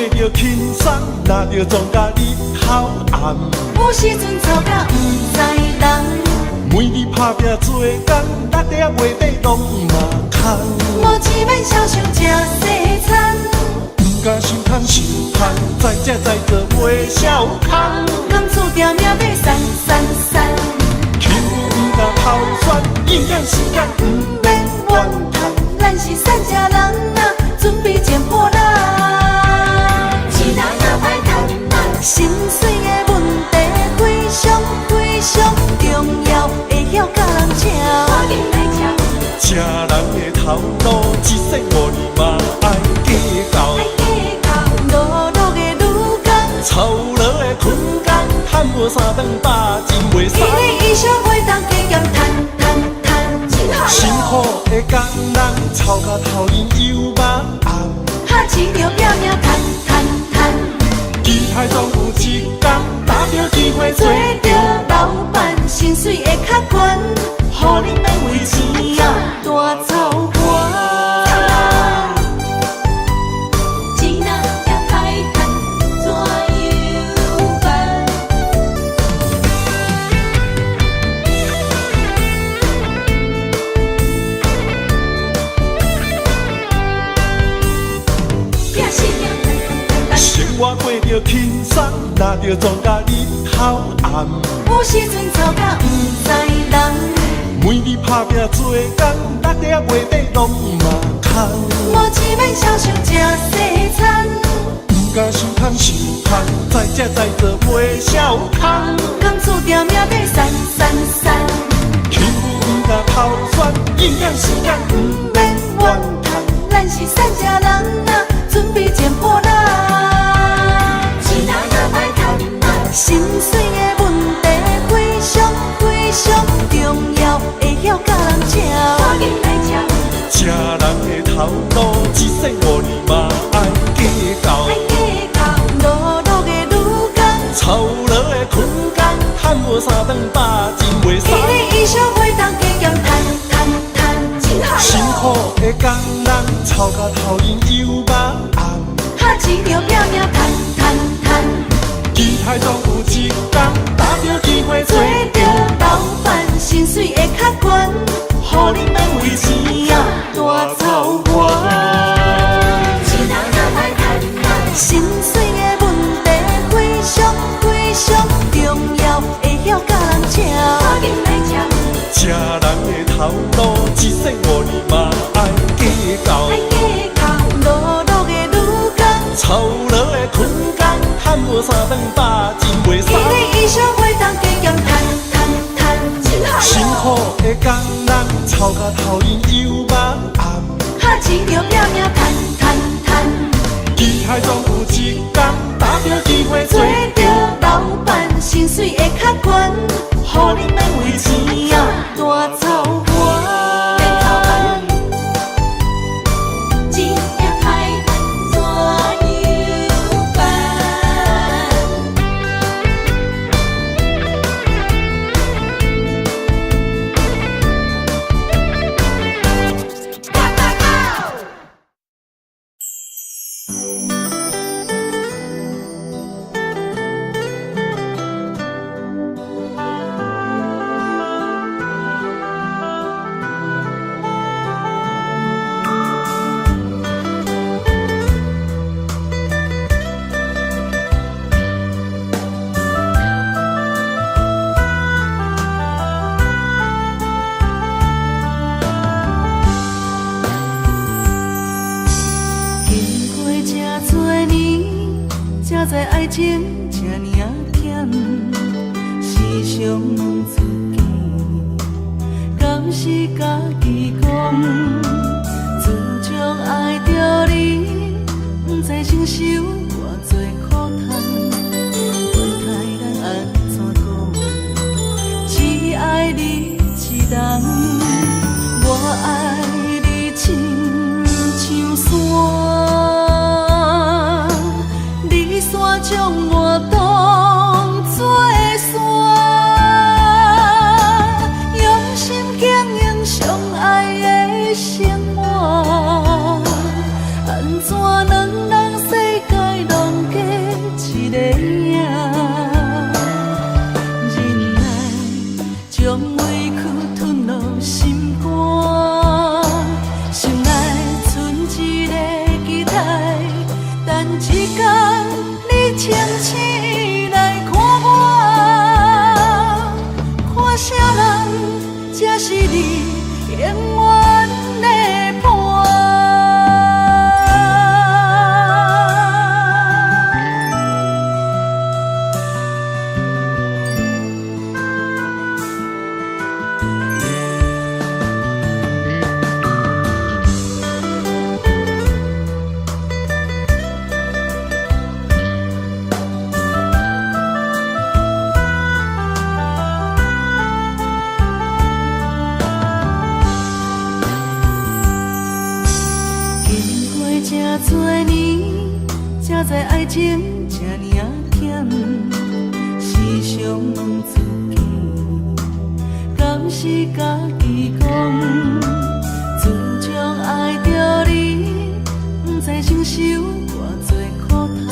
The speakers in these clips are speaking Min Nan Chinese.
過著輕鬆，若著撞共日頭暗。有時陣吵甲毋知人。每日拍拚做工，力底仔袂底攏嘛空。無錢免痟想食西餐。毋敢想空想空，在食在做袂痟空。甘注定命欲散散散。欺負毋敢頭酸，應趕時間毋免怨嘆。咱是散食人啊，準備剪破爛。錢仔若歹趁啊，心碎的問題非常非常重要，會曉佮人吃。食人的頭路，一世五年嘛愛計較。碌碌的女工，操勞的困工，趁無三頓飽真袂使。伊的衣裳袂當加減趁趁趁。辛苦的工人，操甲頭湧油肉紅。哈錢著拼命趁趁趁。期待總有一工，搭著機會做著老闆，薪水會較懸，予恁免為錢啊大操煩。錢仔也歹趁，怎樣辦？生活過著輕鬆，若著撞共日頭暗。有時陣吵甲毋知人。每日拍拚做工，力底仔袂底攏嘛空。無錢免痟想食西餐。毋敢想空想空，在食在做袂痟空。甘注定命欲散散散。欺負毋敢頭酸，應趕時間毋免怨嘆。咱是散食人啊，準備剪破爛。錢仔若歹趁啊，心碎的問題非常非常重要，會曉佮人吃。食人的頭路，一世五年嘛愛計較。碌碌的女工，操勞的困工，趁無三頓飽真袂使。伊的衣裳袂當加減趁趁趁。辛苦的工人，操甲頭湧油肉紅。哈錢著拼命趁趁趁。期待總有一工，搭著機會做做著老闆，薪水會較懸，予恁免為錢啊大操煩。心碎的問題非常非常重要，會曉佮人吃。食人的頭路，一世五年嘛愛計較。碌碌的女工，操勞的困工，趁無三頓飽真袂使。伊的衣裳袂當加減趁趁趁。辛苦的工人，操甲頭湧油肉紅。哈錢著拼命趁趁趁。期待總有一工，搭著機會做著老闆，薪水會較懸，予恁免為錢啊大操煩。錢也歹趁，怎樣辦？經過這多年，才知愛情這爾仔險，時常問自己，敢是家己講？自從愛著你，毋知承受偌濟苦痛，袂開咱按怎講？只愛你一人，我愛你親像山，你煞將我當作山，用心經營相愛的生活，按怎兩人世界攏才知愛情這爾仔險，時常問自己，敢是家己講？自從愛著你，毋知承受偌濟苦痛，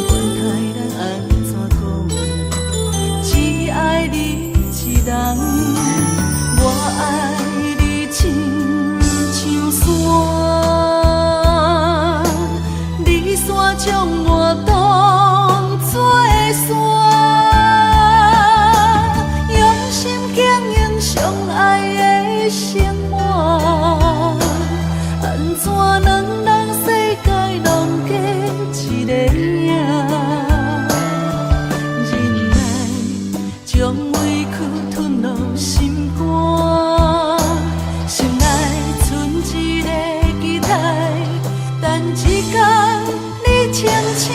管他人按怎講，只愛你一人，我愛你親像山，你煞將我當作山，用心經營相愛的生活，按怎兩人世界攏加一个影？忍耐將委屈吞落心肝，心內賰一个期待，等一天你清醒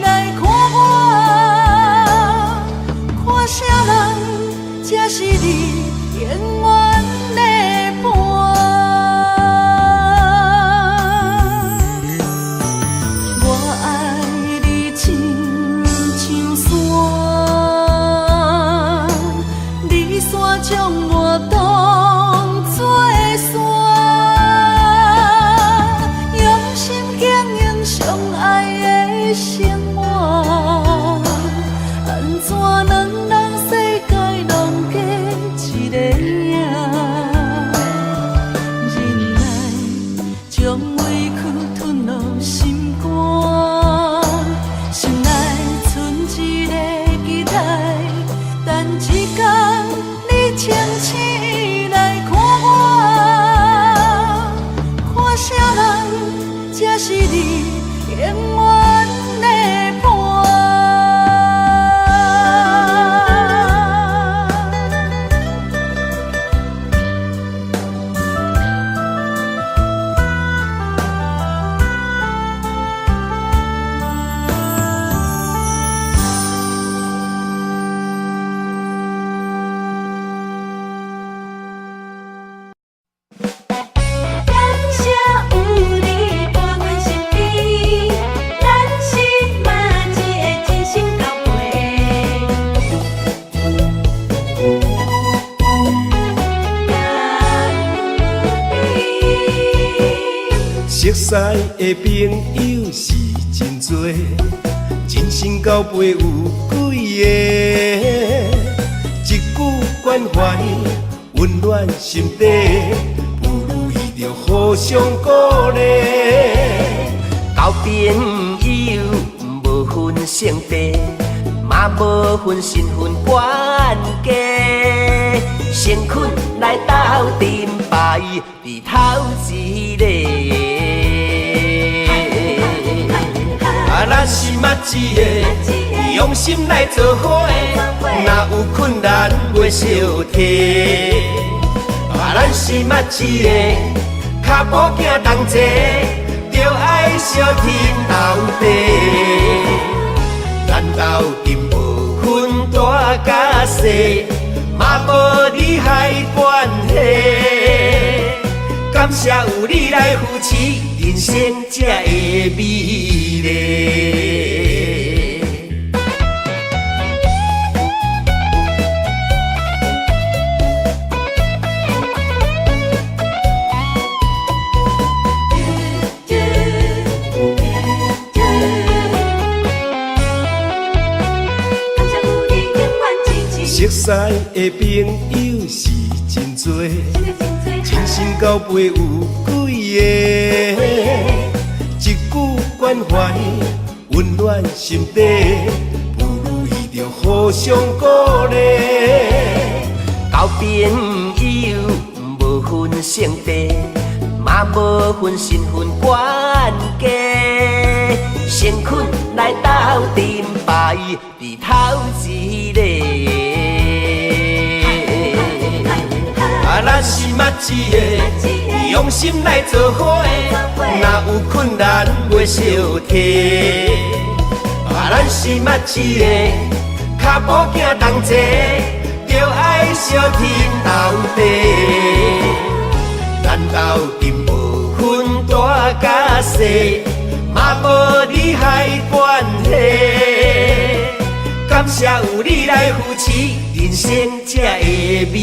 來看我，看啥人才是你永遠的伴。我愛你親像山，你煞將我當作山，用心經營相愛的生活，按怎兩人世界攏加一個影？忍耐將委屈吞落心肝，心內賰一個期待，等一天你清醒來看我，看啥人才是你永遠的伴。感謝有你伴阮身邊，咱是馬一个真心交陪。感熟似的朋友是真濟，真心交陪有幾个？一句關懷溫暖心底，不如意就互相鼓勵。交朋友無分性別，嘛無分身份懸低，誠懇來鬥陣排佇頭一个。啊，咱是捌一个，用心來做伙，若有困難袂相提。啊，咱是捌一个，跤步行同齊，著愛相挺到底。咱鬥陣無分大佮細，嘛無利害關係。感謝有你來扶持，人生才會美麗。感謝有你永遠支持，熟似的朋友是真濟，真心交陪有幾個？一句關懷溫暖心底，不如意就互相鼓勵。交朋友無分性別，嘛無分身份懸低，誠懇來鬥陣排佇頭一个。啊，咱是捌一个，用心來做伙，若有困難袂相提。啊，咱是捌一個，跤步行同齊，著愛相挺到底。咱鬥陣無分大佮細，嘛無利害關係。感謝有你來扶持，人生才會美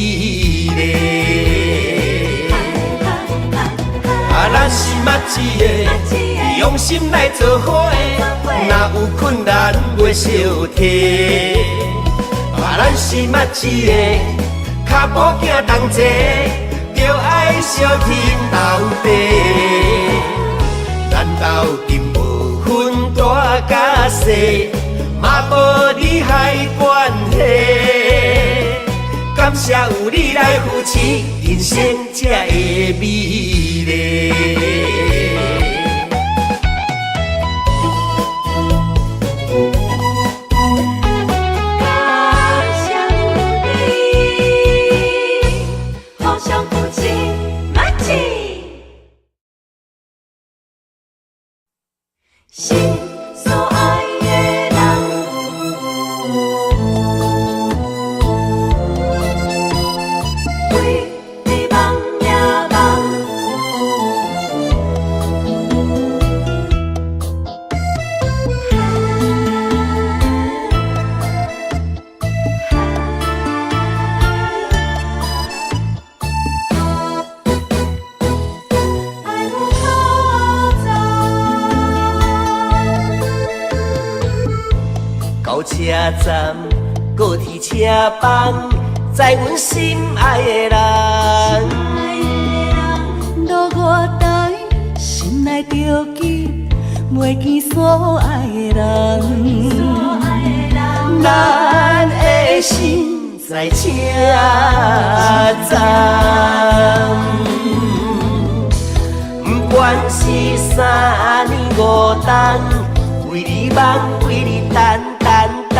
麗。啊，咱是默契的，用心來做伙，若有困難袂相提。啊，咱是默契的，跤步行同齊，著愛相挺到底。咱鬥陣無分大佮細，嘛無利害關係。感謝有你來扶持，人生才會美麗。感謝有你，互相扶持，默契。心所愛的人，為你夢也夢。愛有可讚。到車站，高鐵車房，載阮心愛的人。落月台，心內著急，袂見所愛的人。咱的心在車站，不管是3年5冬，為你望，為你等等等。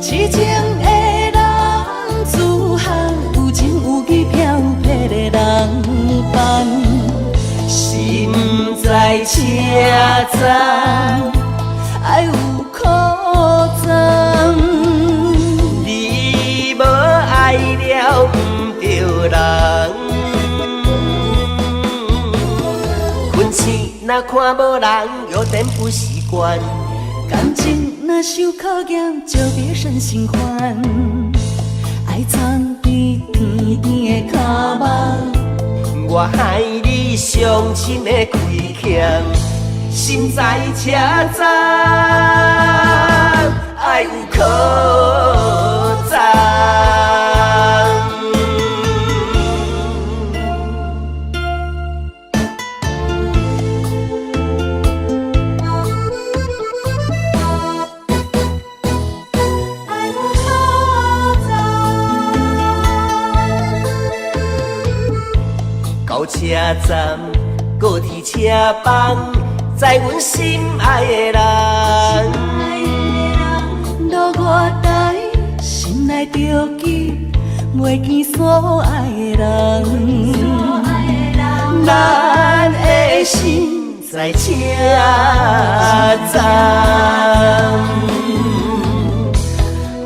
痴情的男子漢，有情有義飄泊的人範。心在車站，愛有可讚。你無愛了毋著人。困醒若看無人，有點不習慣。感情若受考驗，就別生新歡。愛藏佇甜甜的跤目，我害你傷心的虧欠，心在車站，愛有可讚。愛有可讚。到車站，高鐵車房，載阮心愛的人。落月台，心內著急，袂見所愛的人。咱的心在車站，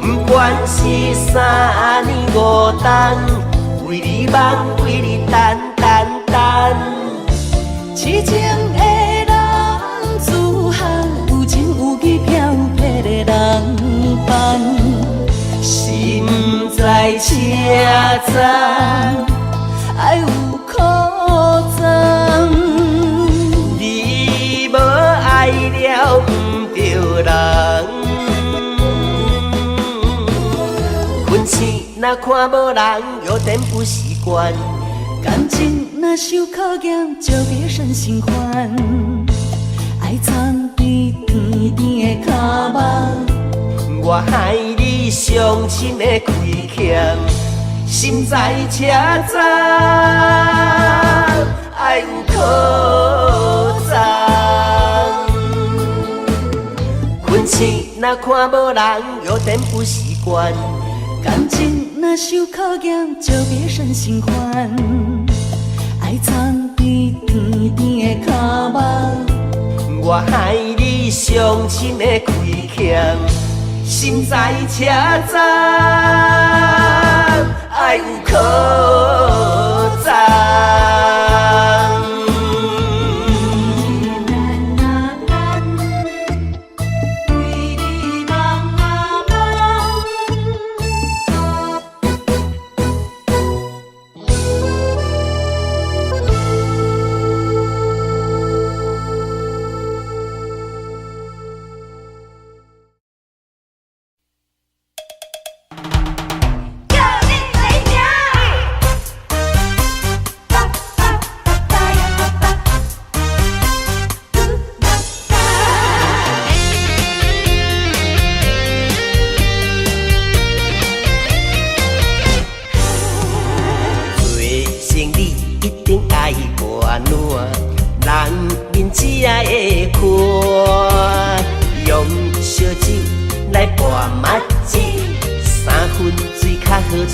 不管是3年5冬，為你望，為你等等等。痴情的男子漢，有情有義飄泊的人範。心在車站，愛有可讚。你無愛了毋著人。困醒若看無人，有點不習慣。感情若受考驗，就別生新歡。愛藏佇甜甜的跤目，我害你傷心的虧欠，心在車站，愛有可讚。困醒若看無人，有點不習慣。感情若受考驗，就別生新歡。愛藏佇甜甜的跤目，我害你傷心的虧欠，心在車站，愛有可讚。等啊等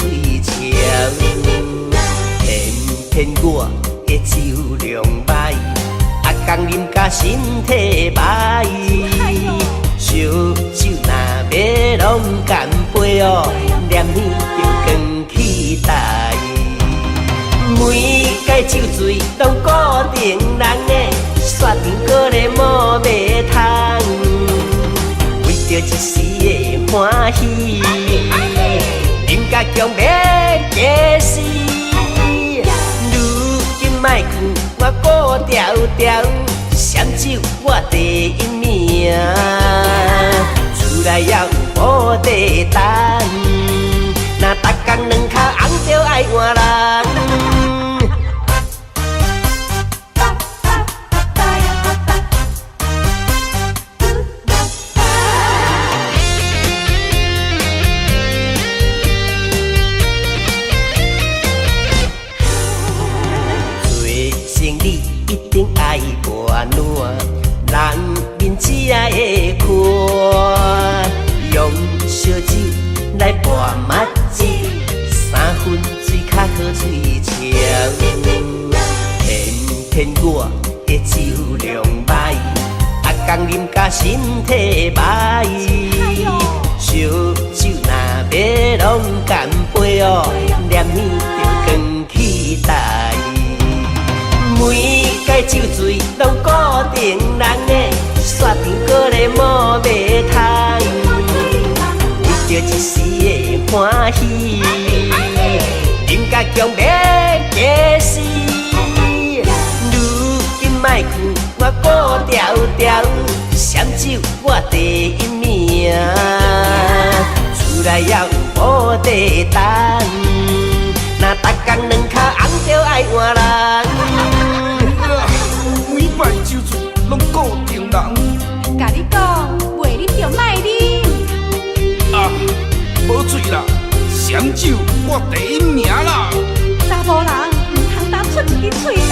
喙捙。偏偏我的酒量䆀，逐工啉甲身體䆀。燒酒若欲攏乾杯哦，念耳就扛起台。每屆酒醉攏固定人的，煞場閣咧摸馬桶。為著一時的歡喜，啉甲強欲假死。如今莫看我孤調調，閃酒我第一名。厝內也有寶地等，若逐工兩跤紅就愛換人。做生意一定愛磨爛，人面才會寬。用燒酒來撥目子，三分醉較好喙捙。偏偏我的酒量䆀，逐工啉甲身體䆀。燒酒若欲攏乾杯哦，念耳就扛起台。每屆酒醉攏固定人的，煞場閣咧摸馬桶。為著一時的歡喜，啉甲強欲假死。如今莫看我孤調調，閃酒我第一名。厝內也有寶地等，若逐工兩跤紅就愛換人。每擺酒醉攏固定人。共你講，袂啉就莫啉。啊，無醉啦，閃酒我第一名啦。查某人毋通焦出一支喙啦。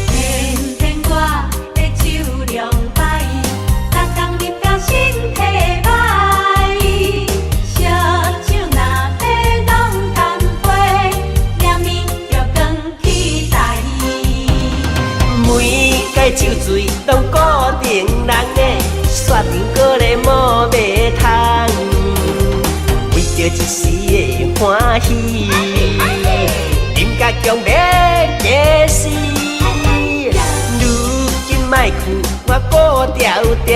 偏偏我的酒量䆀，逐工啉甲身體䆀。燒酒若欲攏乾杯，念耳就扛起台。每擺酒醉攏固定人的，煞場閣咧摸馬桶。為著一時的歡喜，啉甲強欲假死。如今莫看我孤調調，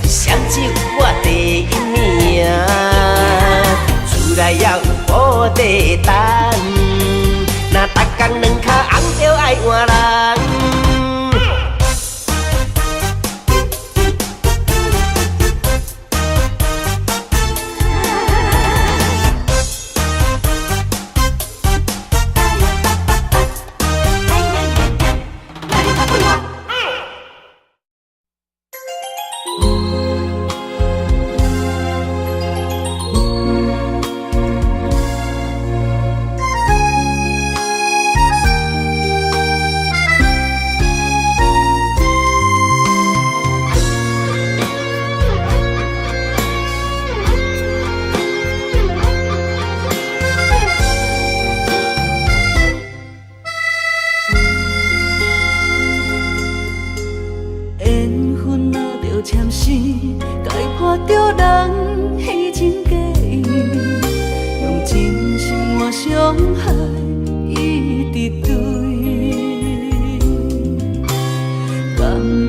閃酒我第一名。厝內也有寶地等，若逐工兩跤紅就愛換人。緣分若著簽死，該看著人虛情假意，用真心換傷害，一直對。感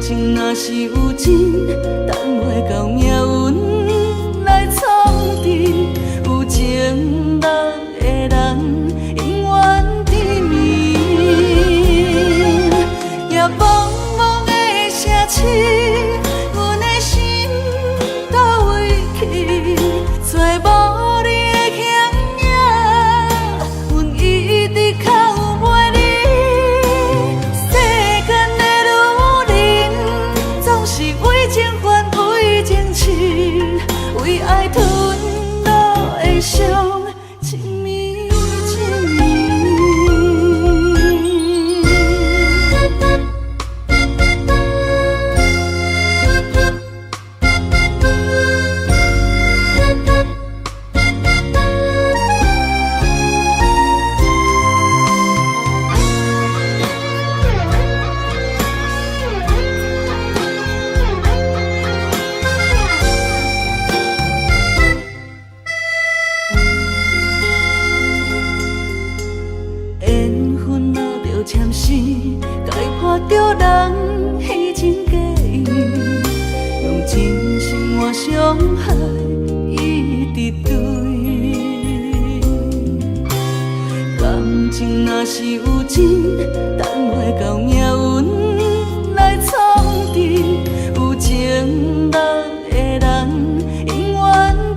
情若是有真，等袂到命運來創治，有情人的人永遠甜蜜。夜茫茫的城市，阮的心佗位去？找無你的形影，阮一直哭袂離。世間的女人，總是為情反悔。攕死，解破著人彼情假意，用真心换伤害，一直对。感情若是有情，等袂到命運來創治，有情目的人永遠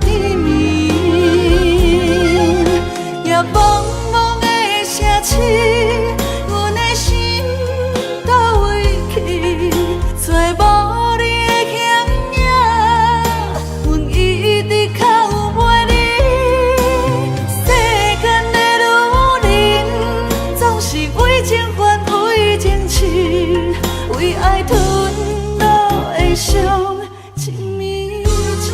甜蜜。夜茫茫的城市，阮的心佗位去？找無你的形影，阮一直哭袂離。世間的女人，總是為情煩，為情痴，為愛吞落的傷，一暝一暝。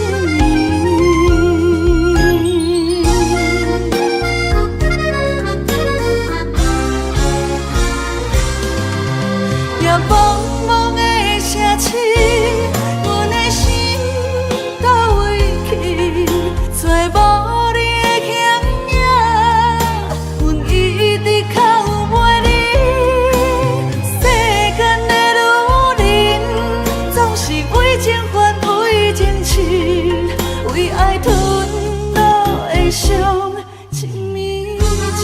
夜茫茫的城市，阮的心佗位去？找無你的形影，阮一直哭袂離。世間的女人，總是為情煩，為情痴，為愛吞落的傷，一暝一暝。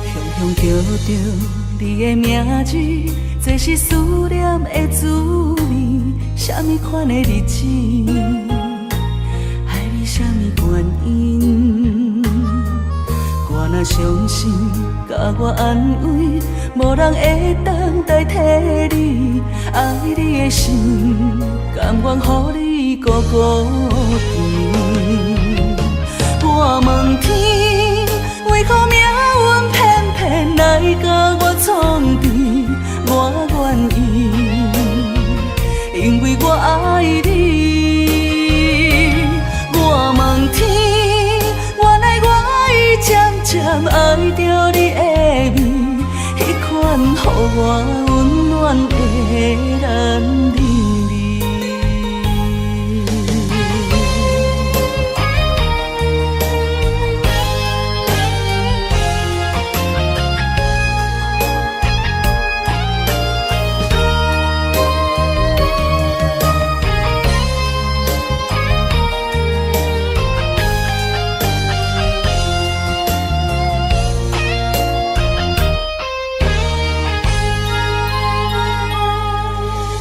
常常叫著你的名字，這是思念的滋味。啥物款的日子，愛你啥物原因？我若傷心，共我安慰，無人會當代替你。愛你的心，甘願予你孤孤甜。我問天，為何命運偏偏來共我創治？我願意，因為我愛你。我問天，原來我已漸漸愛著你的味，彼款予我溫暖的男人味。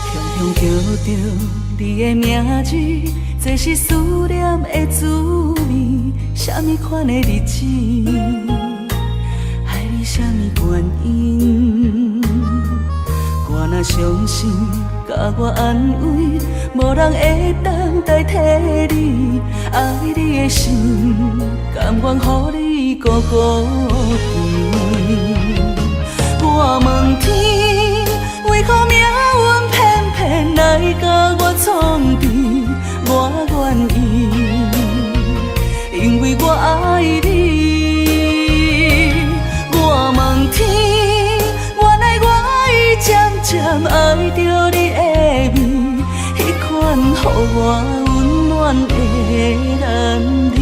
常常叫著你的名字，這是思念的滋味。啥物款的日子，愛你啥物原因？我若傷心，共我安慰，無人會當代替你。愛你的心，甘願予你孤孤甜。我問天，為何命運偏偏來共我創治？我願意，因為我愛你。我問天，原來我已漸漸愛著你的味，彼款予我溫暖的男人味。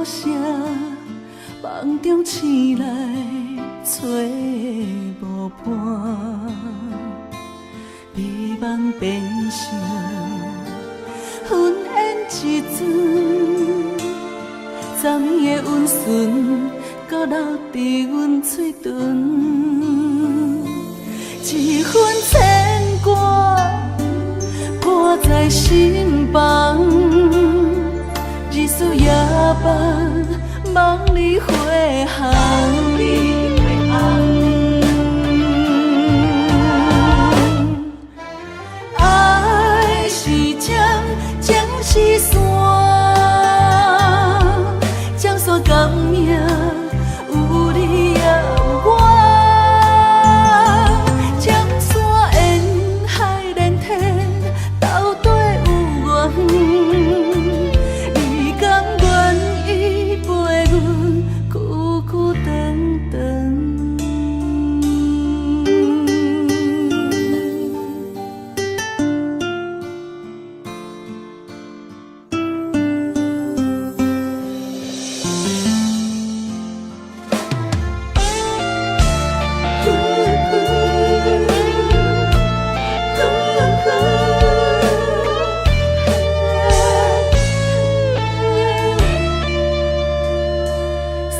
聲，夢中醒來揣無伴，美夢變成云烟一阵，昨暝的温存阁留伫阮喙唇，一份牵挂挂在心房，日思夜梦，梦里花红。爱是针，情是线，针线共命，有你也有我。针线沿海连天，到底有偌远？你甘愿意陪阮久久长长？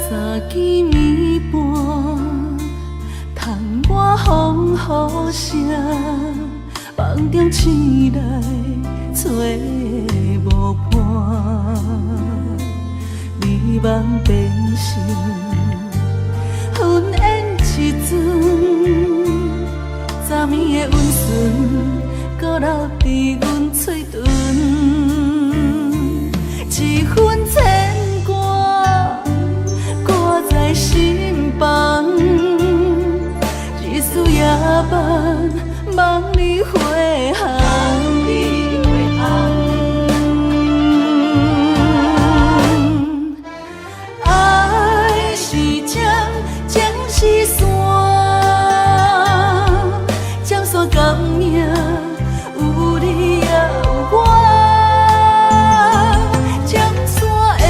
三更暝半，窗外风雨声，梦中醒来揣无伴，美梦变成云烟一阵，昨暝的温存阁留伫阮喙唇，一份牵挂挂在心房，日思夜梦，梦里花红。爱是针，情是线，针线共命，有你也有我。针线沿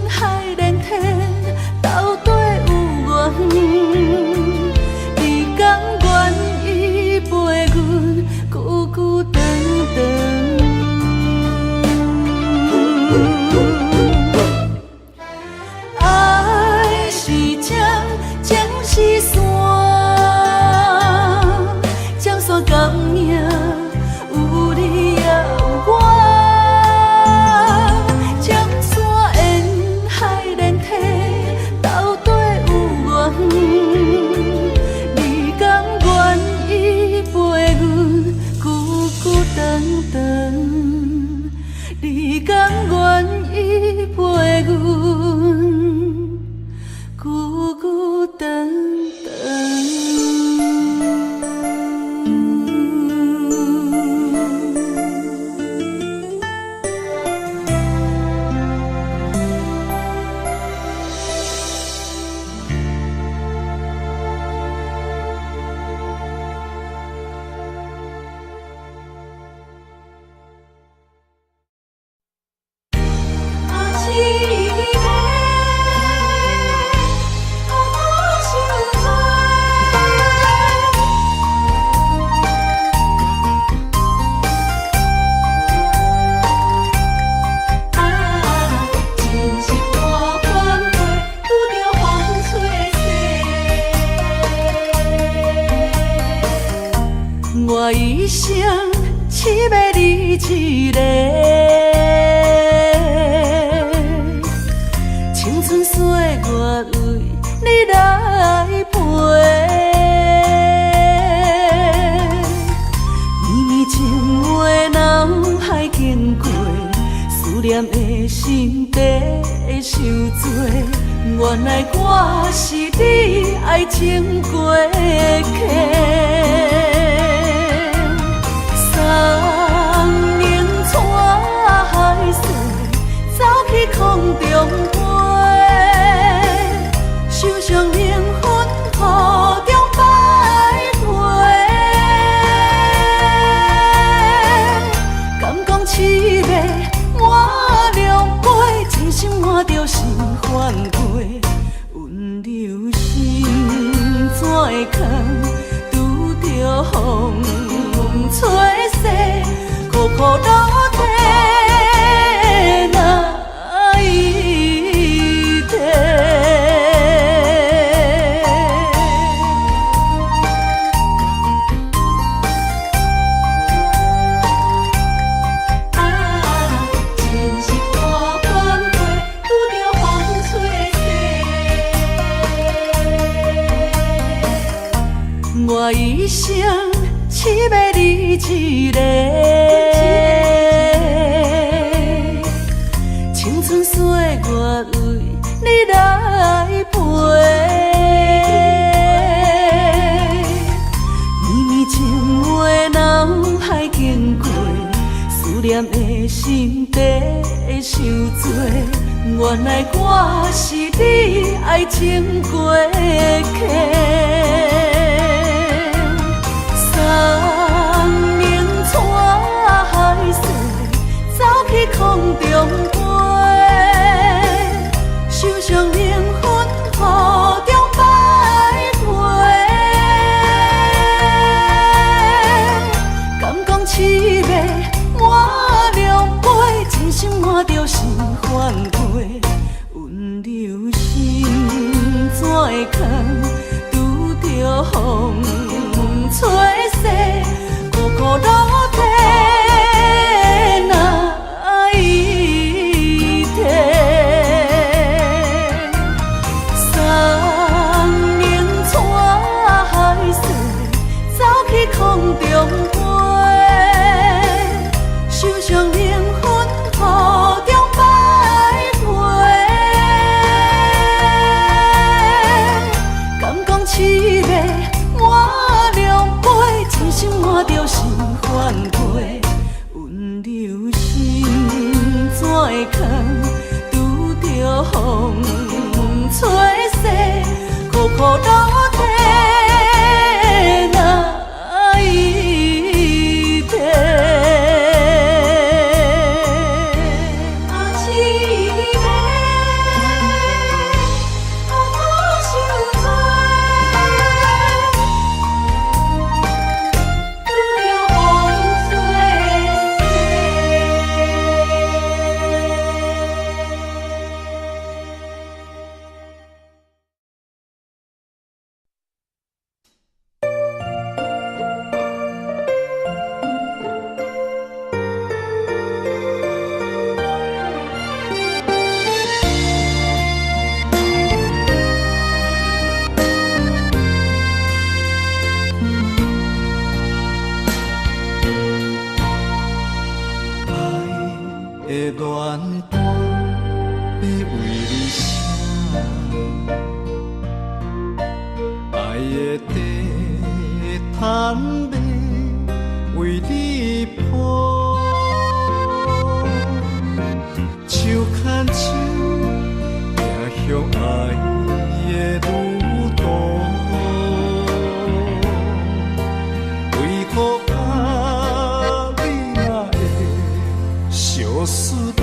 海连天，到底有偌远？你甘愿意陪阮久久长长？爱是针，情是线，针线共命，有你也有我。针线沿海连天，到底有偌远？你甘愿意陪阮久久长长？你甘愿意陪阮久久长长？啊，一个啊，无想啊，真是大反悔，拄著风吹势。我一生痴迷你一个，青春岁月为你来陪。绵绵情话脑海经过，思念的心地受罪。原来我是你爱情过客。送灵带海誓，走去空中飞，受伤灵魂雨中徘徊。敢讲痴迷满龙杯，真心换著心灰。苦落地来提。啊，真是大冤家，拄著风吹势。我一生痴迷你一个，青春岁月为你來陪，绵绵情話人海經過，思念的心地傷多，原來我是你愛情過客。送命帶海誓，走去空中飛，受傷靈魂雨中徘徊。敢講痴迷滿狼狽，真心換著心番過，溫柔心怎會空？拄著風吹勢，苦苦落地來提。送命帶海誓，走去空中飛，受傷靈魂雨中徘徊。敢講痴迷滿狼狽，真心換著心番過，溫柔心怎會空？拄著風吹勢，苦苦落地來提。啊，痴迷，苦苦受罪，拄著風吹勢。愛的戀歌欲為你寫，愛的地毯欲為你鋪，手牽手行向愛的旅途，為何甲你若會相思倒？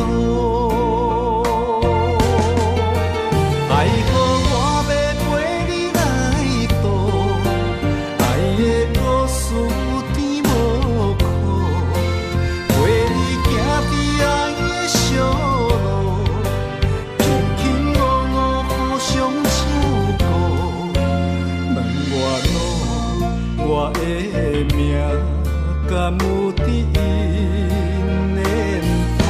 愛予我欲陪你來渡，愛的故事甜無苦，陪你行佇愛的小路，卿卿我我互相照顧。問我路，我的命敢有佇𪜶的譜？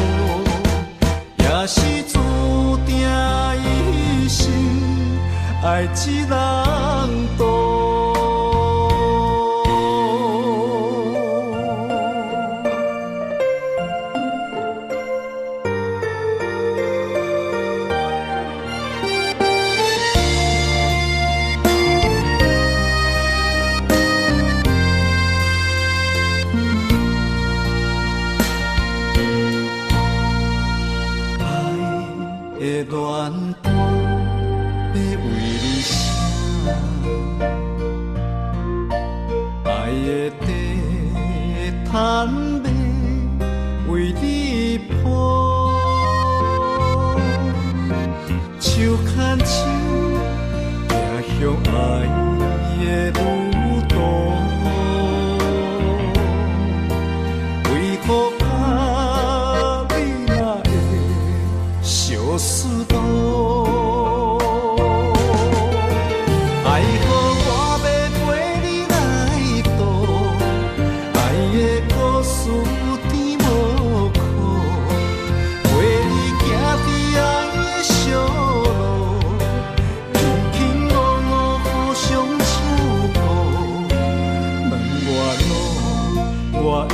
也是注定一生愛一人渡。愛的戀歌欲為你寫，愛的地毯欲為你鋪，手牽手行向愛的旅途，為何甲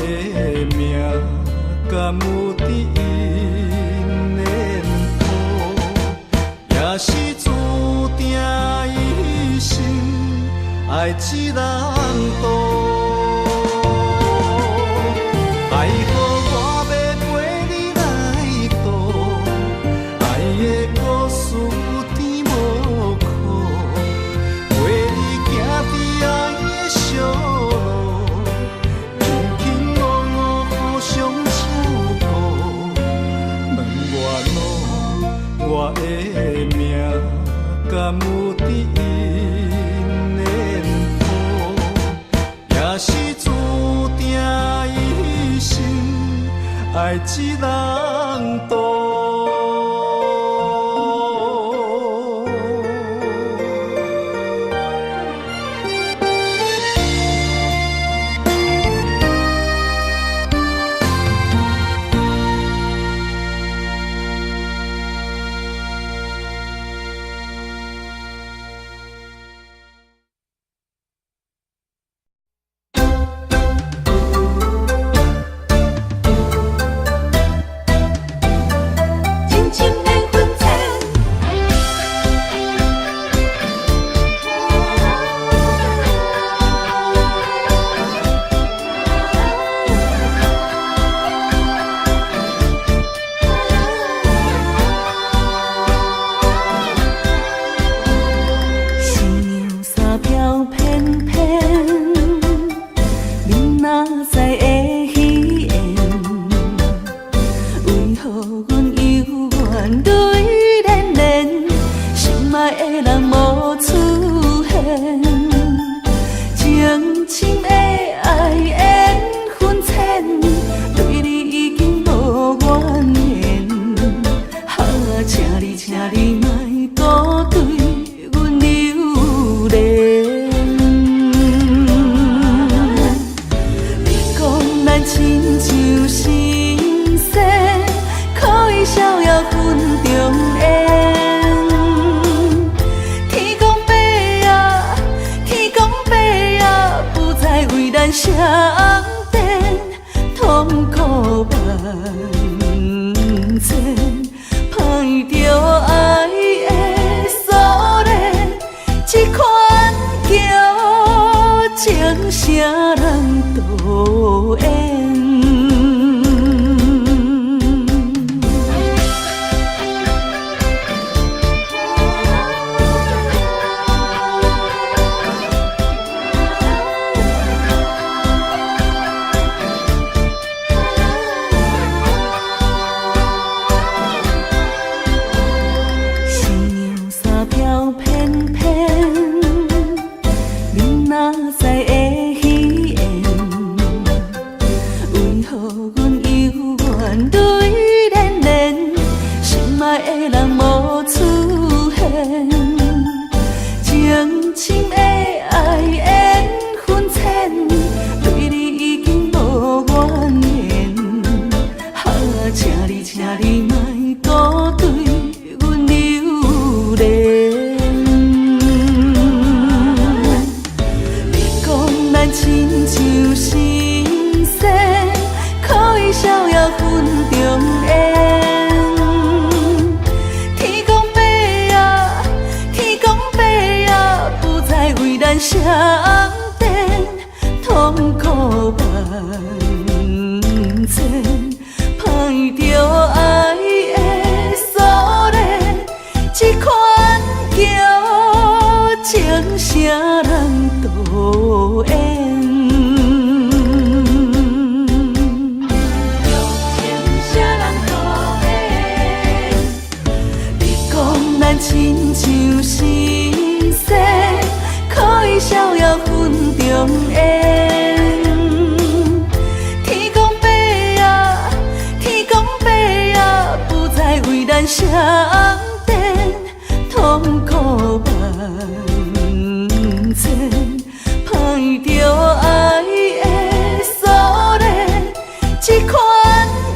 的命敢有伫𪜶的谱？也是注定一生愛一人渡。愛予我欲陪你來渡，愛的故事甜無苦，陪你行佇愛的小路，卿卿我我互相照顧。問我路，我的命敢有佇𪜶的譜？也是注定一生愛一人渡。深深的分岔。新娘衫飘翩翩，明仔载的喜宴，为何阮犹原泪涟涟？心愛的人無出現，情深的愛緣分淺，對你已經無怨言。啊，請你，請你莫閣對阮留戀。你講咱親像神仙，可以逍遙雲中緣。天公伯啊，天公伯啊，不知為咱誰展，痛苦萬千，歹著愛的鎖鏈，這款叫情啥人渡緣。新娘衫飄翩翩，明仔載的喜宴，為何阮猶原淚涟涟？心愛的人無出現，情深的愛緣分淺，對你已經無怨言。啊，請你，請你莫閣對阮留戀。你講咱親像神仙，可以逍遙雲中緣。天公伯啊，天公伯啊，不知為咱誰展，痛苦萬千，歹著愛的鎖鏈，這款叫情啥人渡緣。情啥人渡緣？你講咱親像神仙，可以逍遙雲中緣。天公伯啊，天公伯啊，不知為咱誰展，痛苦萬千，歹著愛的鎖鏈，這款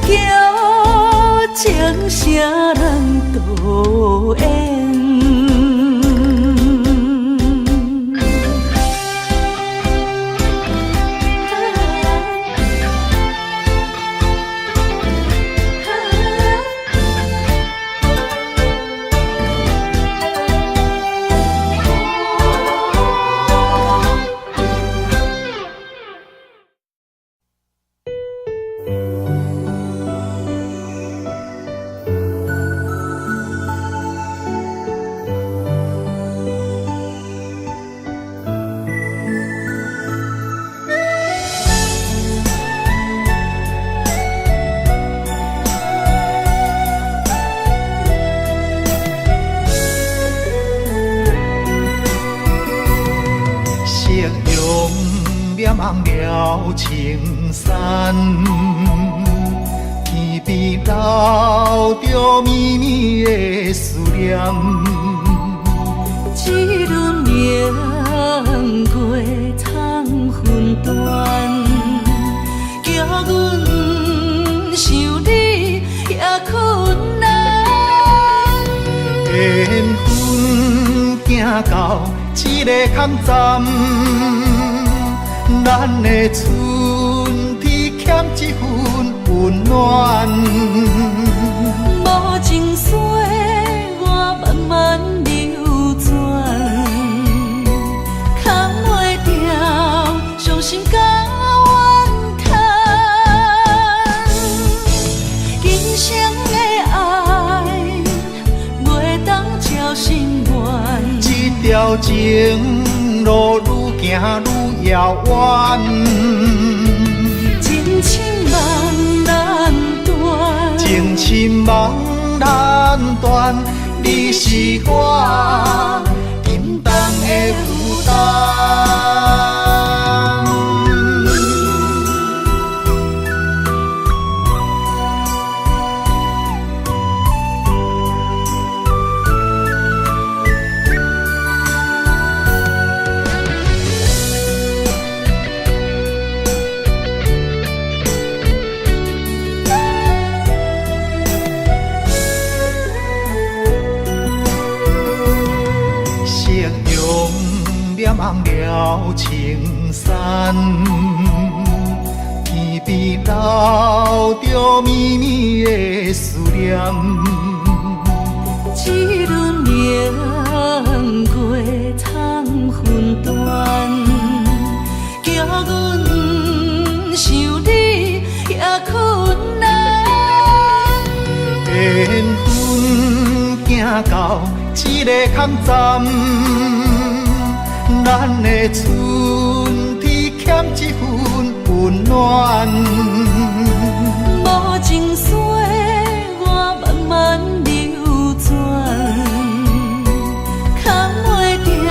叫情啥人渡緣。念望了青山，天边留著绵绵的思念。一轮明月通分断，叫阮想你也困难。缘分行到这个坎站，咱的春天欠一份温暖。无情岁月慢慢流转，藏袂牢伤心佮怨叹。今生的爱袂当照心愿，这条情路愈行愈遥远。情深梦难断，情深梦难断，你是我沉重的负担。夕阳念红了青山，天边留著绵绵的思念。一轮明月通分断，叫阮想你也困难。缘分行到这个坎站，咱的春天欠一份温暖。无情岁月慢慢流转，藏袂牢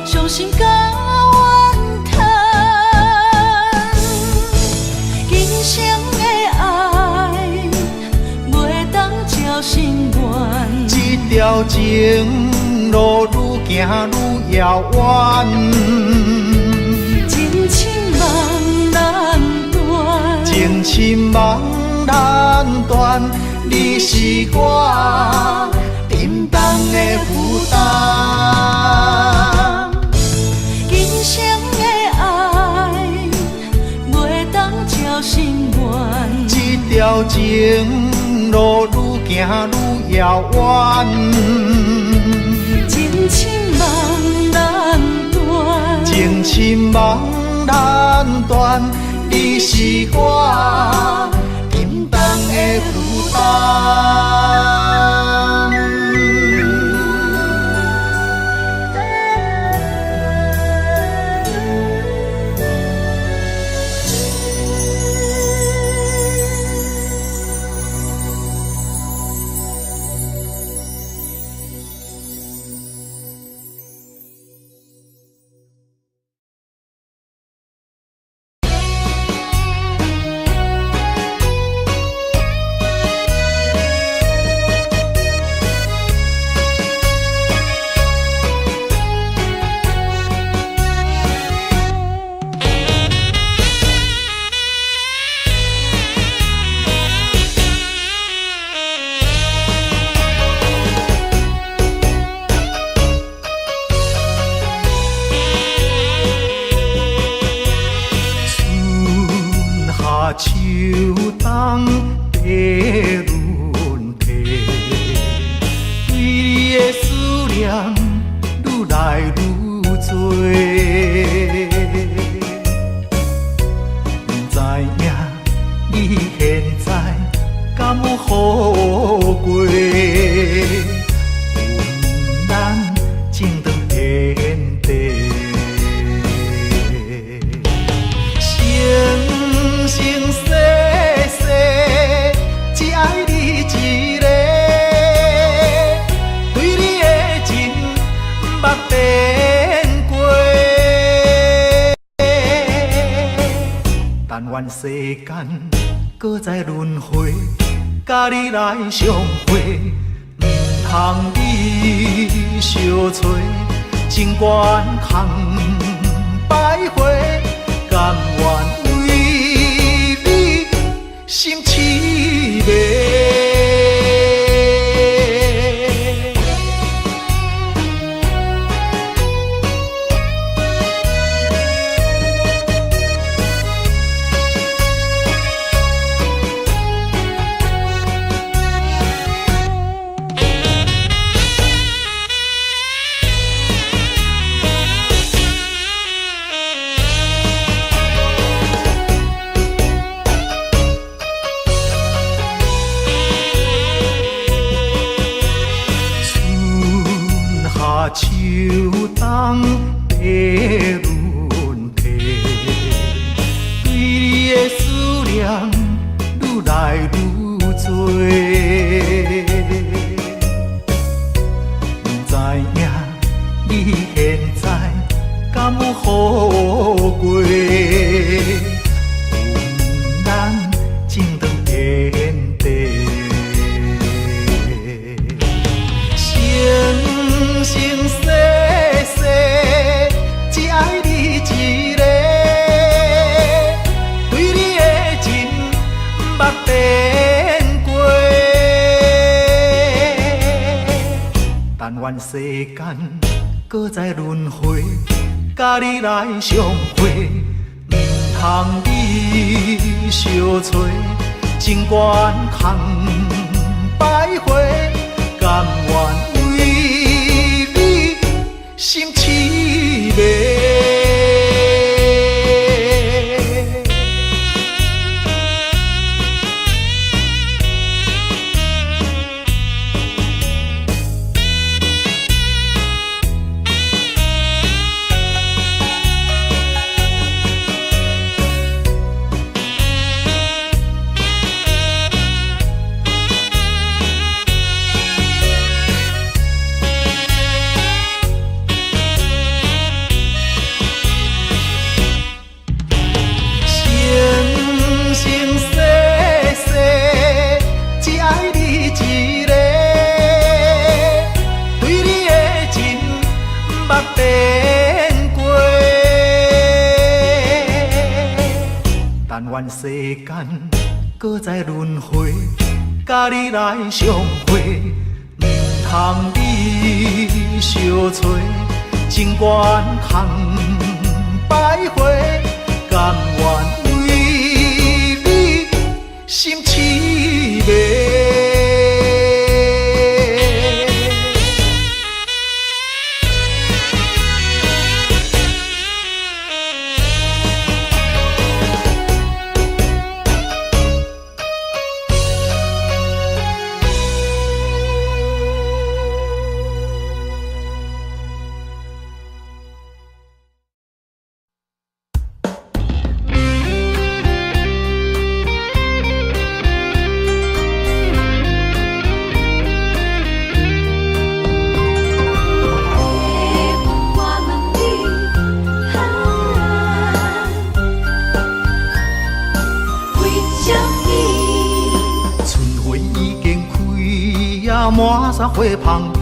伤心佮怨叹。今生的爱袂当照心愿，这条情路愈行愈遥远。情深梦难断，情深梦难断，你是我沉重的负担。今生的爱袂当照心愿，这条情路愈行愈遥远。情深梦难断，情深梦难断，你是我沉重的负担。春夏秋冬白轮替，对你的思念愈来愈多。不知影你现在敢有好过？阮情长天地。生生世世，只爱你一个，对你的情毋捌变过。願世間閣再輪迴，佮你來相會，毋通你相揣，情關空徘徊，甘願為你心痴迷。春夏秋冬的轮替，對你的思念愈來愈多。不知影你現在敢有好過？阮情長天地。生生世世，只愛你一个，對你的情毋捌變過。但願世間閣再輪迴，佮你來相會，毋通你相揣，情關空徘徊，甘願為你心痴迷。生生世世，只愛你一个，對你的情毋捌變過。但願世間閣再輪迴，佮你來相會，毋通你相揣，情關空徘徊，甘願為你心痴迷。我問你，啊，為什麼？春花已經開呀，滿山花芳味，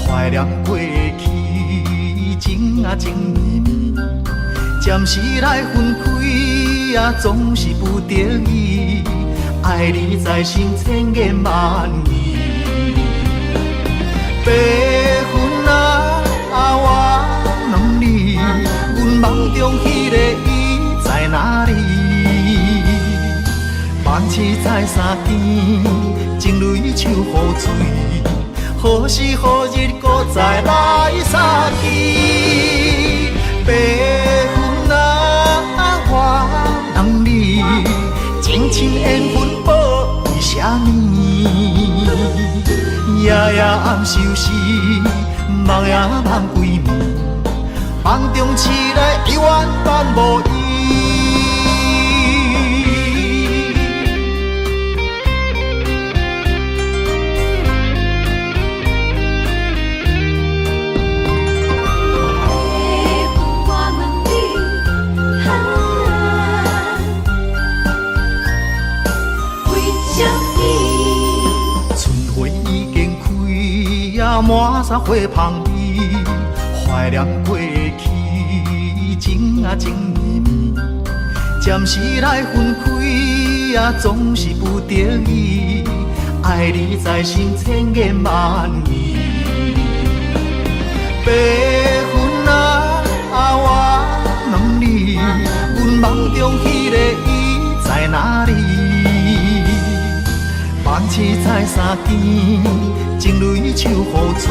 懷念過去，情啊情綿綿，暫時來分開呀，總是不得已，愛你在心，千言萬語。白雲啊，我問你，阮夢中彼个伊在哪裡？夢醒在三更，情淚像雨水，何時何日閣再來相見？白雲啊，我問你，情深緣分報為啥物？夜夜暗相思，夢也夢規暝，夢中醒來永遠萬無伊。我問你，啊，滿山花芳味，懷念過去，情啊情綿綿，暫時來分開啊，總是不得已，愛你在心，千言萬語。白雲啊，我問你，阮夢中彼个伊在哪裡？夢醒再相見，情淚像雨水，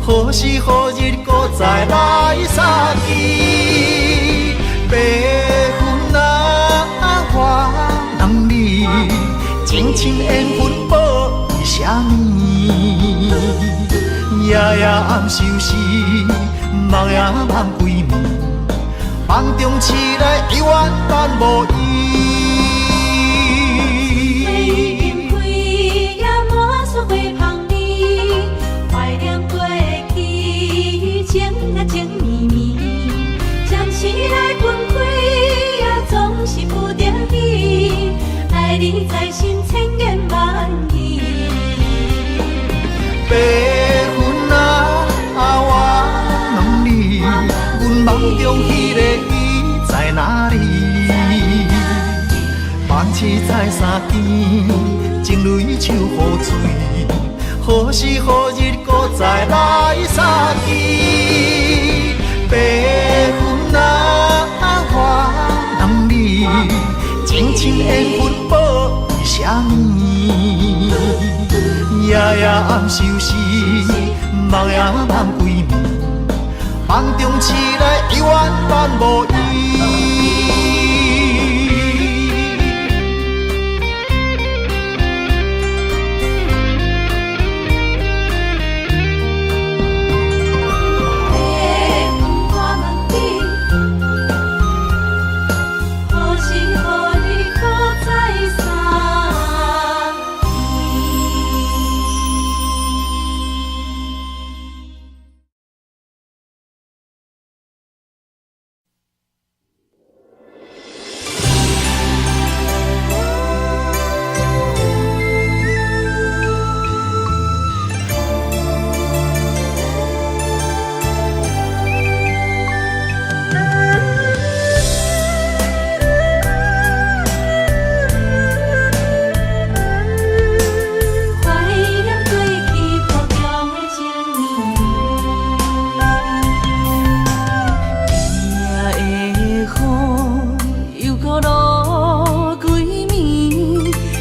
何時何日閣再來相見？白雲啊，我問你，情深緣分報為啥物？夜夜暗相思，夢也夢規暝，夢中醒來猶原等無伊。花已經開，也滿山花芳味，懷念過去，情啊情綿綿，暫時來分開，也總是不得已，愛你在心，千言萬語。白雲啊，我問你，阮夢中彼个伊在哪裡？夢醒再相見，情淚像雨水，何時何日閣再來相見？白雲啊，我問你，情深緣分報為啥物？夜夜暗相思，夢也夢規暝，夢中醒來猶原等無伊。白雲我問你，何時何日閣再相見？懷念過去雨中的情綿綿，今夜的雨又閣落規暝，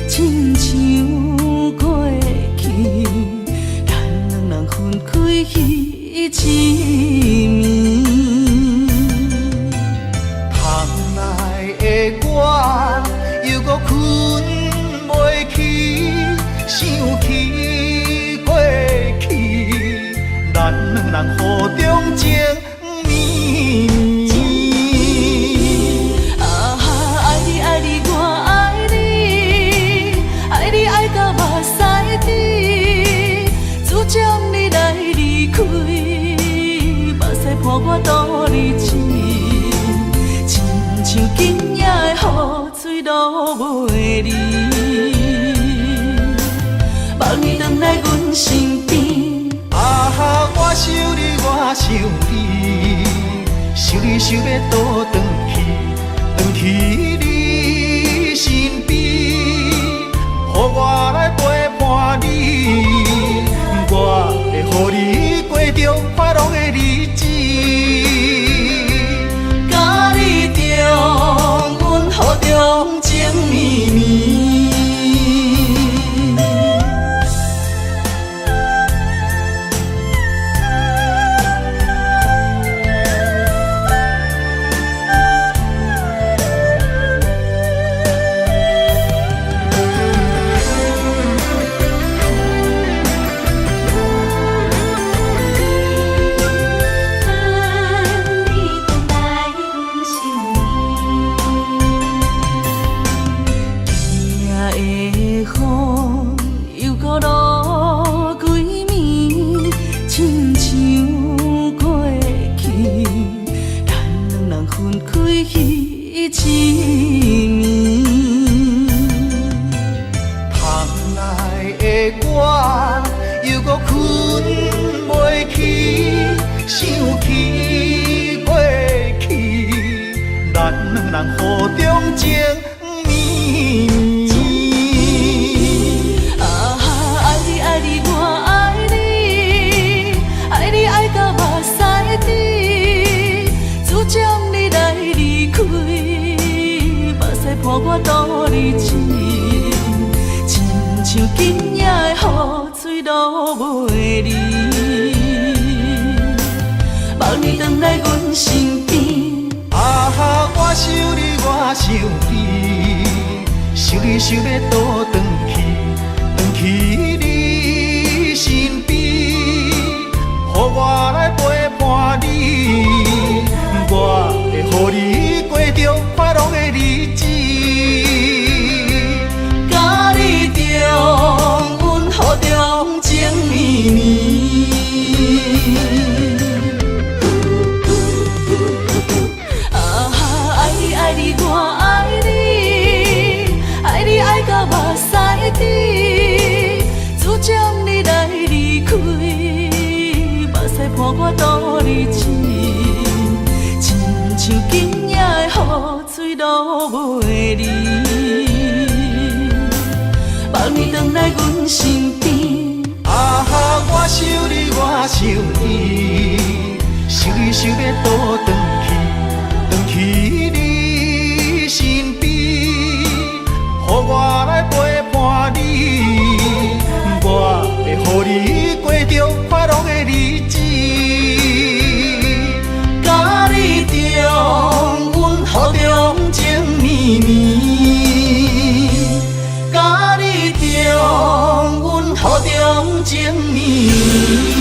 親像過去，咱兩人分開彼一暝。窗內的我猶閣睏袂去，想起過去，咱兩人雨中情綿綿。啊，愛你愛你我愛你，愛你愛到目屎甜，自從你來離開，目屎伴我倒日子，親像今夜的雨水落袂離，望你轉來阮身邊。啊，我想你，我想你，想你想欲倒轉去，轉去你身邊，予我來陪伴你，我會予你過著快樂的日子。佮你重溫雨中情綿綿。落袂离，放你转来阮身边。啊哈，我想你，我想你，想你想欲倒转去，转去你身边，予我来陪伴你，我会予你过著快樂的日子。佮你重溫雨中情綿綿。啊哈，愛你愛你我愛你，愛你愛到目屎甜，自從你來離開，目屎伴我度日子，親像今夜的雨水落袂離，放你轉來阮身邊。啊哈，我想你，我想你，想你想欲倒轉去，轉去你身邊，予我來陪伴你，我會予你過著快樂的日子。佮你重溫雨中情綿綿，佮你重溫雨中情綿綿。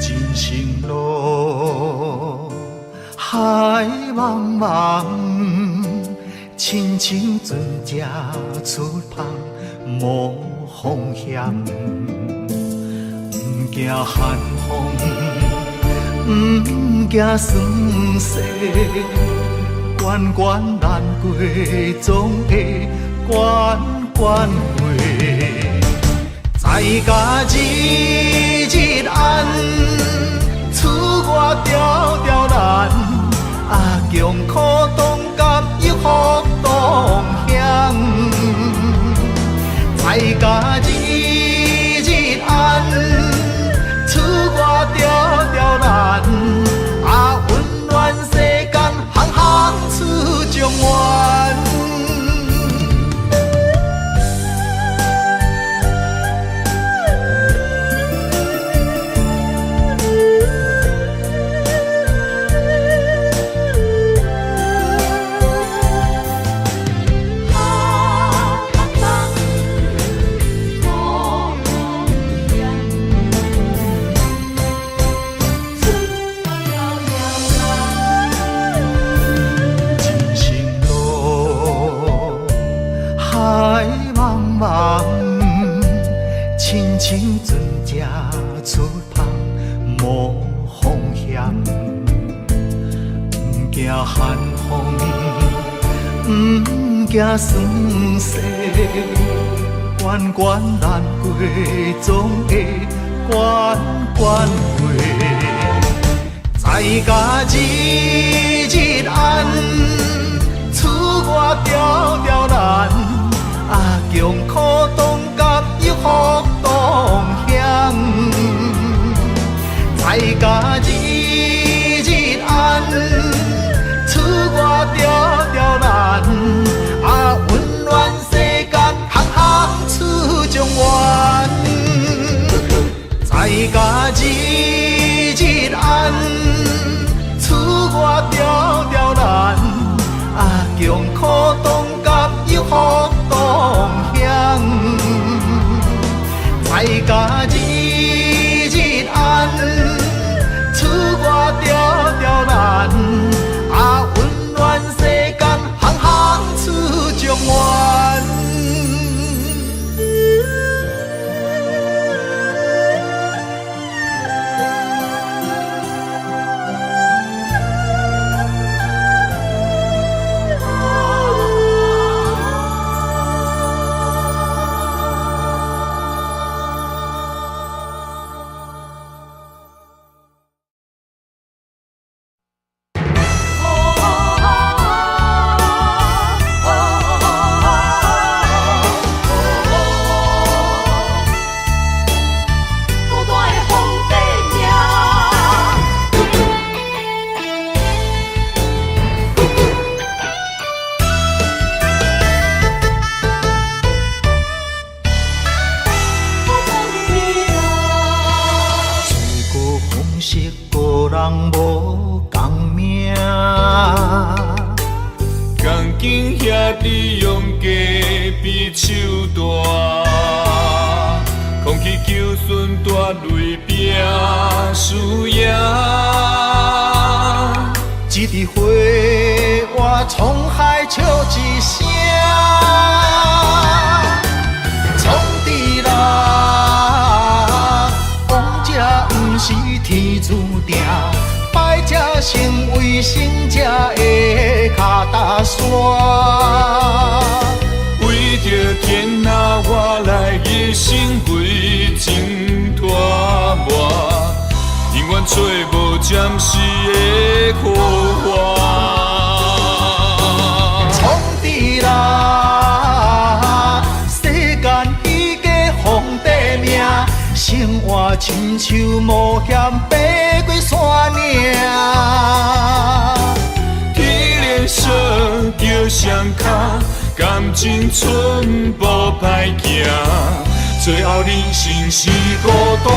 人生路，海茫茫，親像船隻出帆無風險，毋驚寒風，毋驚霜雪，關關難過總會關關過。在家日日安，出外條條難，啊，窮苦當甘又福當享。在家日日安，出外條條難，啊，溫暖世間，行行出狀元。人生路，海茫茫，親像船隻出帆無風險，毋驚寒風，毋驚霜雪，關關難過總會關關過。在家日日安，出外條條難，啊，窮苦當甘又福當享。在家日日安，出外條條難，啊，溫暖世間，行行出狀元。在家日日安，出外條條難。敬兄弟用家比手大，空气求顺大雷拼输赢。一支花活沧海笑一声，创治人，王者毋是天注定，败者成为胜者的跤踏山。为著天下我来一生为情拖磨，永远找无暂时的苦活。创治人，世间已经皇帝命，生活亲像冒险爬过山岭。天连锁叫双跤，感情寸步歹行，最后人生是孤单，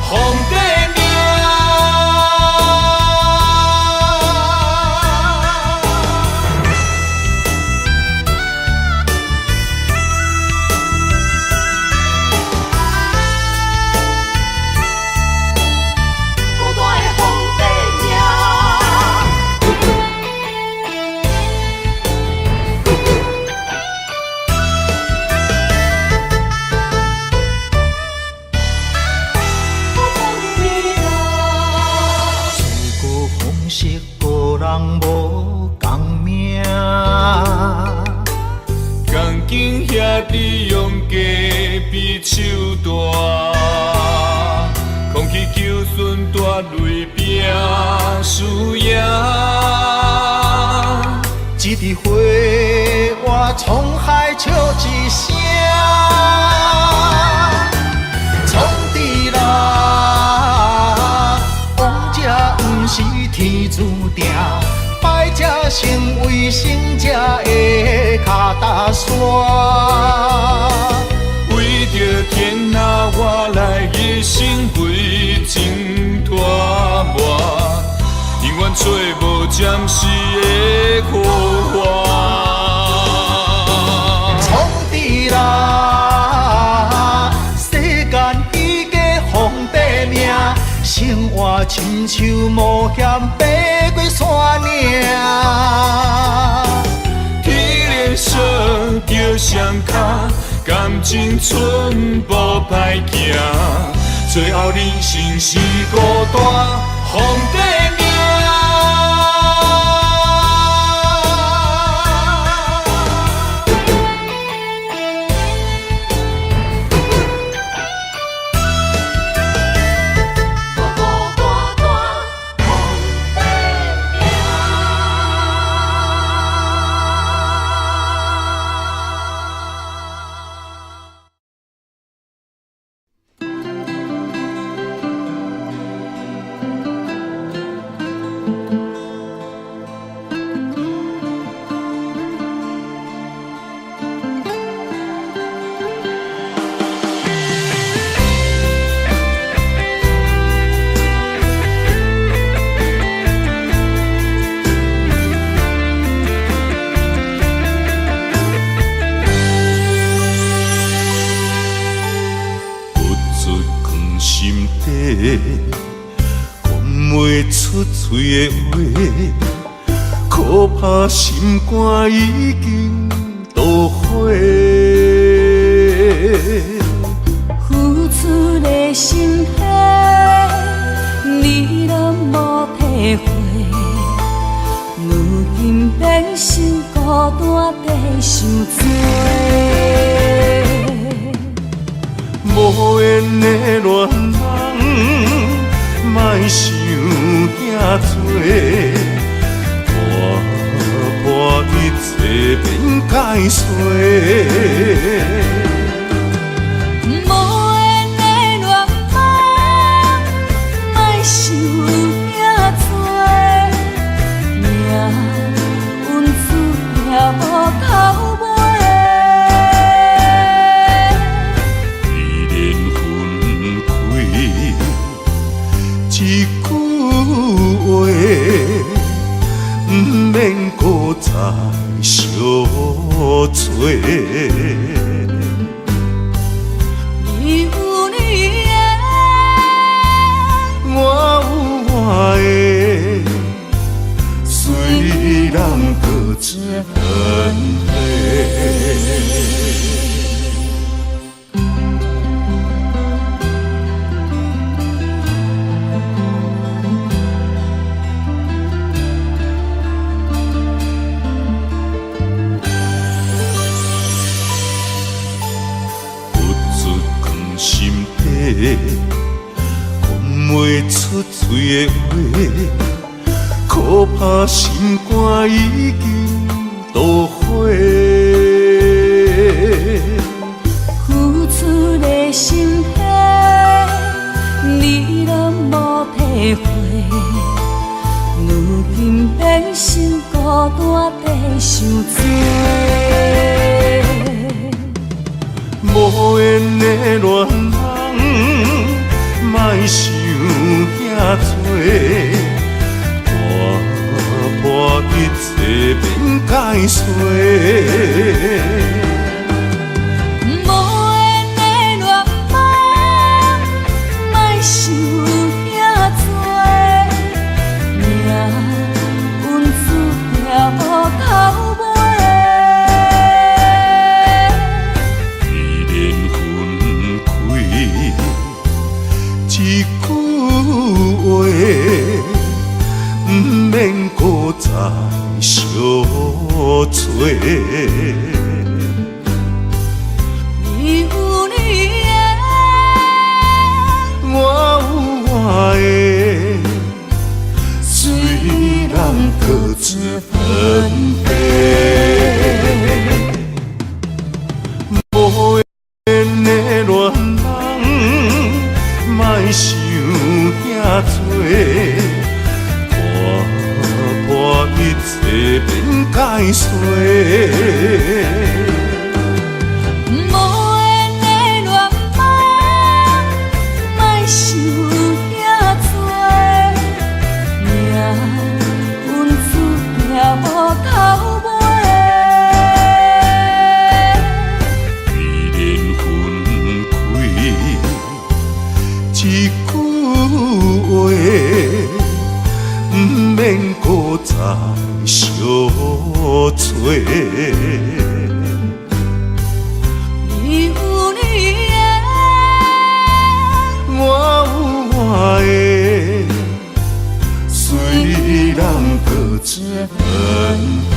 皇帝命。孤单的皇帝命。自古风色个人无仝命，仝敬兄弟用家比手大，空气求顺大雷拼输赢。一支花活沧海笑一声，创治人，王者毋是天注定，败者成为胜者的跤踏山。为著天下我来一生为情拖磨，永远找无暂时的苦活。创治人，世间已经皇帝命，生活亲像冒险爬过山岭。天连锁叫双跤，感情寸步歹行，最后人生是孤单，皇帝命。孤孤单单皇帝命。付出藏心底，讲袂出嘴的话，可怕心肝已经落火。付出的心血，你拢无体会，如今变成孤单在受罪。无缘的恋人，莫想遐多，看破一切免解释。无缘的恋梦，莫想遐多，命运注定无头尾。依然分开一句话，毋免阁再相揣。你有你的，我有我的，虽然各自分飞。心底讲袂出嘴的话，恐怕心肝已经落火。付出的心血，你拢无体会，如今变成孤单在想多。无缘的恋人，莫想遐多，看破一切免解释。无缘的恋梦，莫想遐多，命运注定无头尾。一句话，毋免阁再相揣。你有你的，我有我的，虽然各自分别。无缘的恋人，莫想遐多，看破一切免解释。无缘的恋梦，莫想遐多，命运注定无头尾。既然分开，一句话，毋免阁再相揣。你有你的，我有我的，虽然各自分别。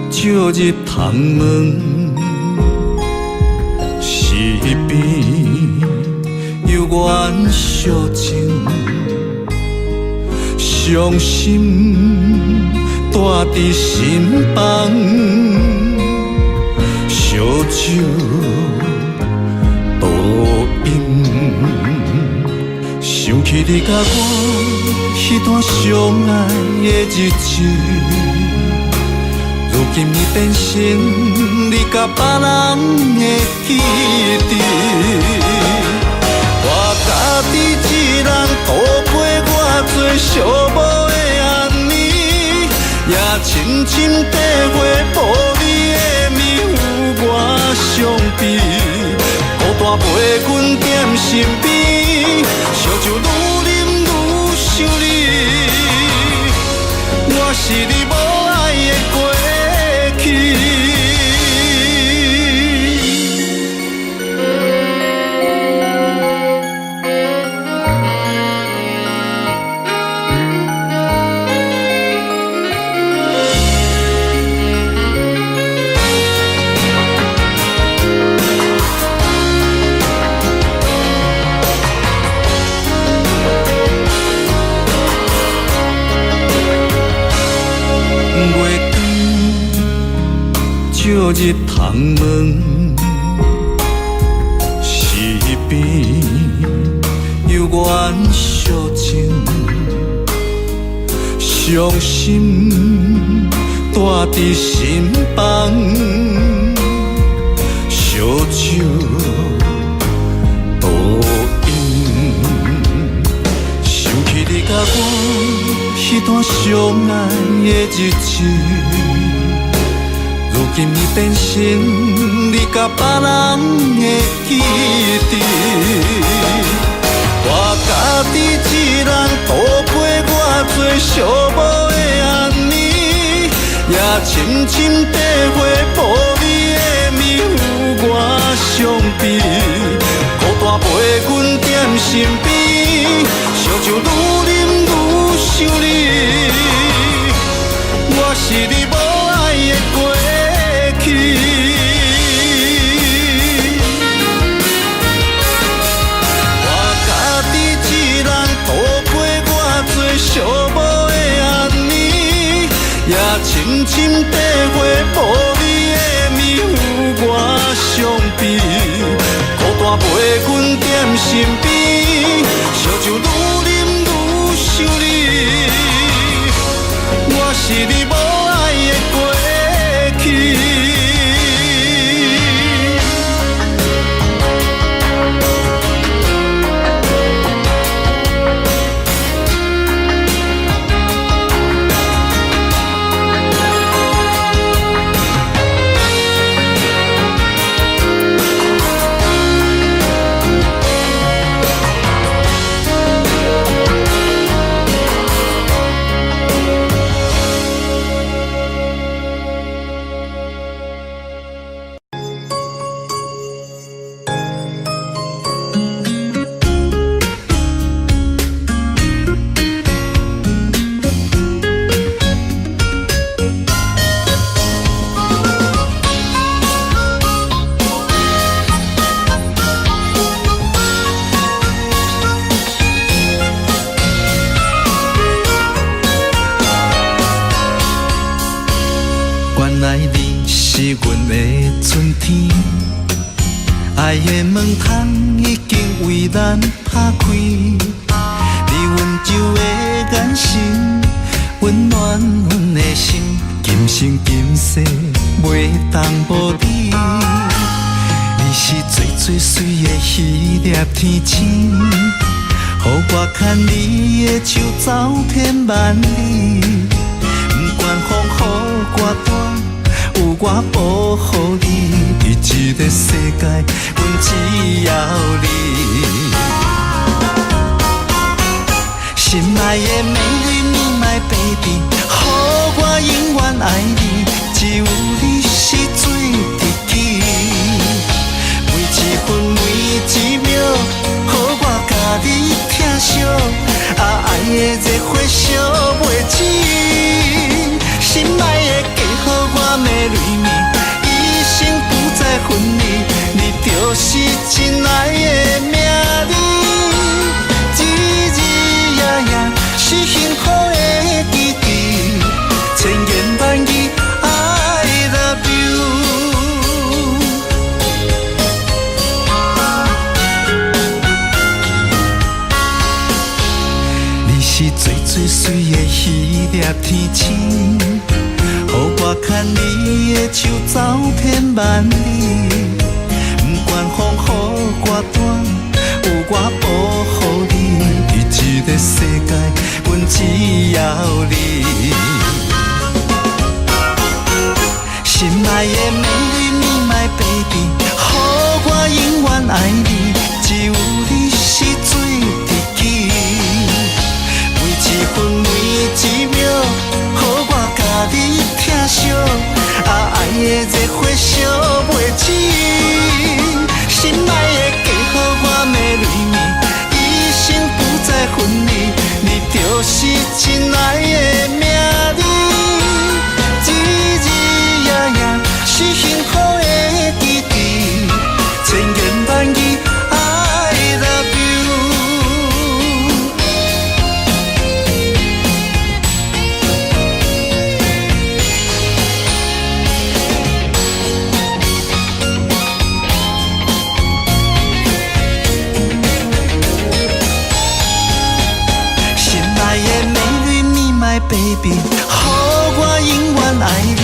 照入窗门，是边犹原相情，伤心住伫心房，烧酒倒饮，想起你佮我彼段相爱的日子。如今已变成你佮别人的记忆，我家己一人度过偌济寂寞的暗暝，也深深体会无你的暝有偌相比，孤單陪阮踮身邊，燒酒愈啉愈想你，我是你無愛的過去。照入窗门，是边犹原相情，伤心住伫心房，烧酒倒饮，想起你佮我彼段相爱的日子。如今已变成你佮别人的记忆，我家己一人度过偌济寂寞的暗暝，也深深体会无你的暝有偌伤悲，孤单陪阮踮身边，烧酒愈啉愈想你，我是你无爱的过去。我家己一人度过偌济寂寞的暗暝，也深深体会无你的暝有偌伤悲，孤单陪阮踮身边，烧酒愈啉愈想你，我是你无爱的过去。原來你是阮的春天，愛的門窗已經為咱拍開。你溫柔的眼神，溫暖阮的心，今生今世袂當無你。你是最最媠的彼粒天星，予我牽你的手走天萬里。不管風雨偌大，有我保護你。佇這个世界，阮只要你。心愛的 Marry me my baby，予我永遠愛你，只有你是最知己。每一分每一秒，予我佮你疼惜，啊，愛的熱火燒袂止。心愛的嫁予我 Marry me，一生不再分離，你就是真愛的名字。日日夜夜是幸福的基地，千言萬語 I love you。你是最最媠的彼粒天星，予我牽你的手走天萬里。不管風雨偌大，有我保護你。佇這个世界，阮只要你。心愛的 Marry me my baby，予 baby，予我永遠愛你。